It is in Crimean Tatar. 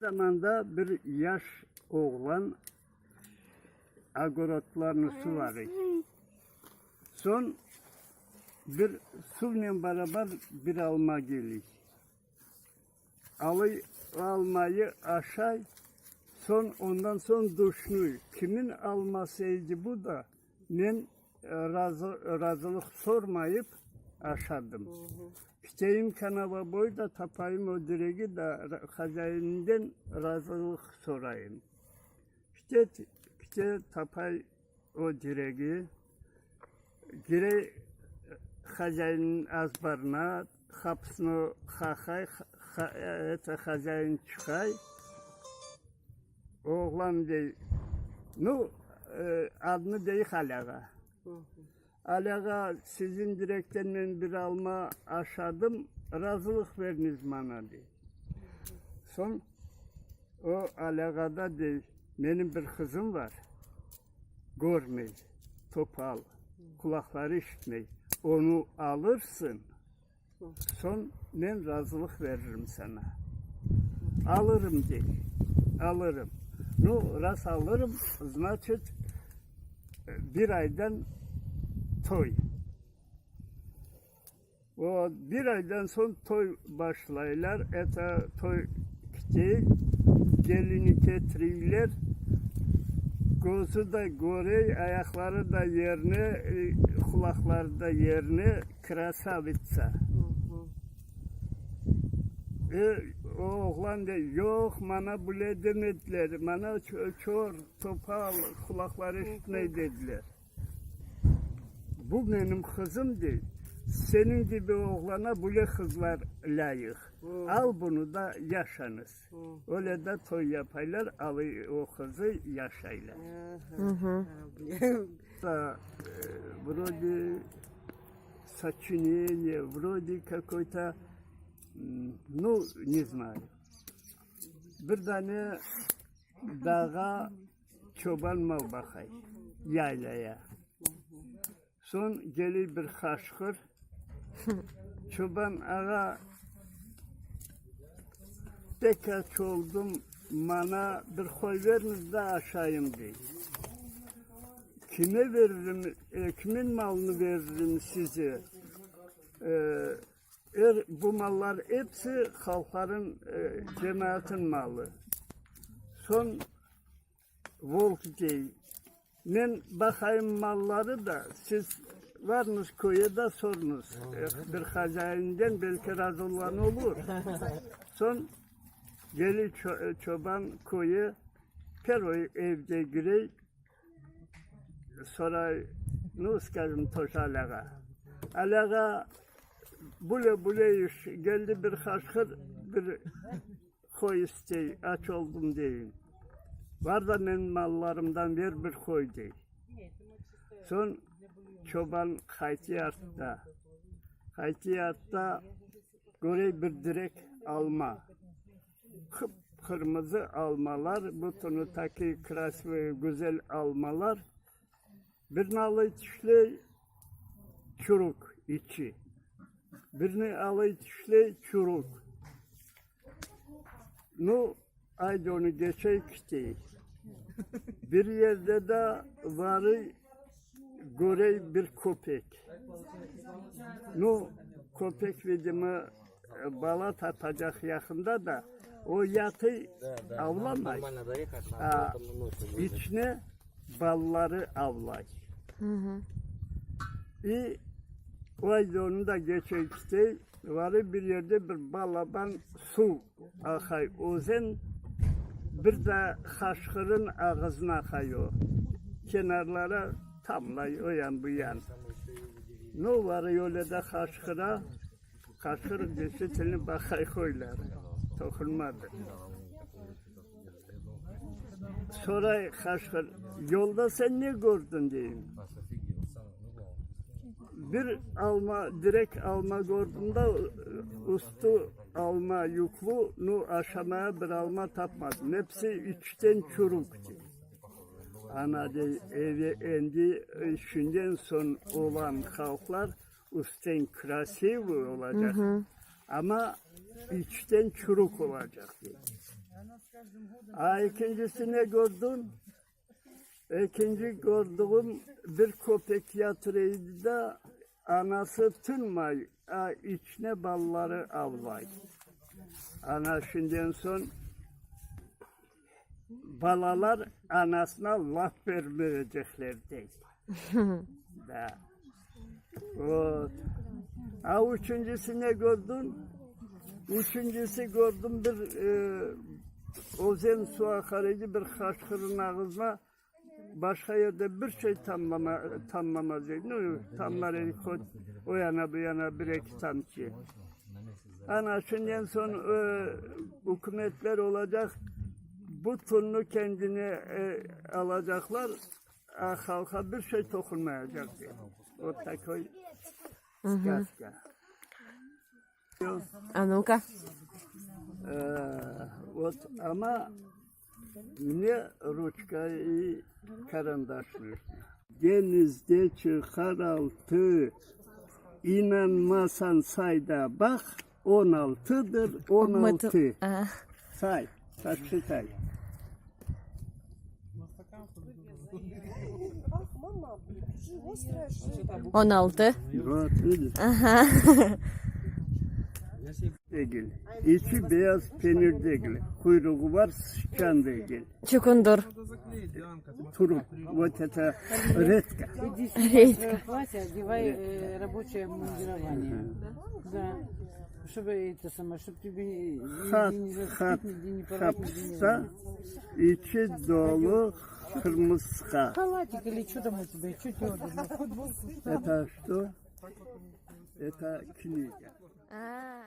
Zamanda bir yaş oğlan ogorodlarnı suvarıy. Soñ bir suvnen barabar bir alma keliy. Alıy almayı aşay, soñ ondan soñ duşnuy, kimin alması edi bu da, men razı razılıq sormayıp aşadım. Kiteyim kanava boyu da tapayım o diregi da hazaininden razılıq sorayım. Kite, kite tapay o diregi, Girey hazainniñ azbarına, qapısını qaqay, eto, hazain çıqay. Oğlan dey, nu, adını dey Ali ağa. Ali ağa, siziñ direkten men bir alma aşadım, razılıq berñiz maña, dey. Soñ o Ali ağa da dey, menim bir qızım var. Körmey, topal, qulaqları işitmey. Onı alırsıñ, soñ men razılıq veririm saña. Alırım, dey, alırım. Nu, ras alırım, znaçit, bir aydan toy. O, bir aydan soñ toy başlaylar, eto, toy kitey, kelini ketiriyler, közü da körey, ayaqları da yerine, qulaqları da yerine, krasavitsa. E, o oğlan dey, yoq, maña bile demediler, maña çor, topal, qulaqları işitmey dediler. Bu menim qızım, dey. Seniñ kibi oğlana böyle qızlar lâyıq. Al bunı da, yaşañız. Öyle de toy yapaylar, alıy o qızı, yaşaylar. Vrode soçineniye, vrode kakoy-to, nu, ne znayu. Bir dane dağğa Çoban mal baqay, yaylaya. Soñ keliy bir qaşqır, Çoban ağa, pek aç oldım, maña bir qoy berñiz de aşayım, dey. Kime veririm, kimin malını veririm size? Er bu mallar episi halqların, cemaatın malı. Soñ volk dey, Men baqayım malları da, siz varıñız köye da soruñız, bir hazayinden belki razı olğanı olur. Soñ geliy çoban köye, pervoy evge girey, Soray, nu, skajım, toş Ali ağa. Ali ağa, bule-bule iş, geldi bir qaşqır, bir qoy istey, aç oldım deyim. Bar da menim mallarımdan ber bir qoy, dey. Soñ çoban qaytıy artta. Qaytıy artta, körey bir direk alma. Qıp-qırmızı almalar, bütüni taki krasivıy, güzel almalar. Birini alıy tişley, çürük içi. Birini alıy tişley, çürük. Nu, aydı onı geçey kitey. Bir yerde da varıy, körey bir köpek. Nu, köpek, vidimo, Bala tapacaq yaqında da, o yatıy avlamay, a içine balaları avlay. İ o ayda onı da keçey kitey, varıp bir yerde bir balaban suv aqay, özen, bir de qaşqırın ağızına aqay o, kenarlara tamlay o yan bu yan. Nu, varıy öyle de qaşqıra. Qaşqır desetini baqay qoylar, toqunmadı. Soray qaşqır, yolda sen ne kördiñ, deyim. Bir alma, direk alma kördim da, üstü alma yüklü, nu, aşamaya bir alma tapmadım, episi içten çürük, dey. Ana, dey, eve endi şinden soñ olan halqlar Üstten krasivıy olacaq, amma içten çürük olacaq, dey. A ekincisi ne kördim? Ekinci kördüğüm bir köpek yatır edi da, anası tınmay, a içine balaları avlay. Ana şundan soñ balalar anasına laf bermeycekler dey. Da. Vot. A üçüncisi ne kördim? Üçüncisi kördim bir e, özen su aqar edi, bir qaşqırnıñ ağızına başqa yerde bir şey tamlama, tamlamaz edi. Nu, tamlar edi, ho't o yana bu yana bir eki tamçı. Ana şundan soñ e, ükümetler olacaq, bu tunnu kendine e, alacaqlar, a halqa bir şey toqunmayacaq dey. Вот такой сказка. А ну-ка. Э, вот ama мне ручка и карандаш нужно. Denizde çıqar altı, inanmasañ say da baq, 16-dır, 16. А, Say, подсчитай. 16. Вот, видишь? Ага. Degil. İçi beyaz penir degil. Quyruğı var, sıçan degil. Çukundur. Туруп. Вот это редко. Иди снимай Редко. свое платье, одевай э, рабочее обмундирование. Да. Чтобы это самое, чтобы тебе нигде Hat, не hat, зацепить, нигде не порвать, нигде не hapsa, içi dolu qırmısqa. Халатик или что там у тебя, что тебе удобно? Футболку? Это что? Это книга. А.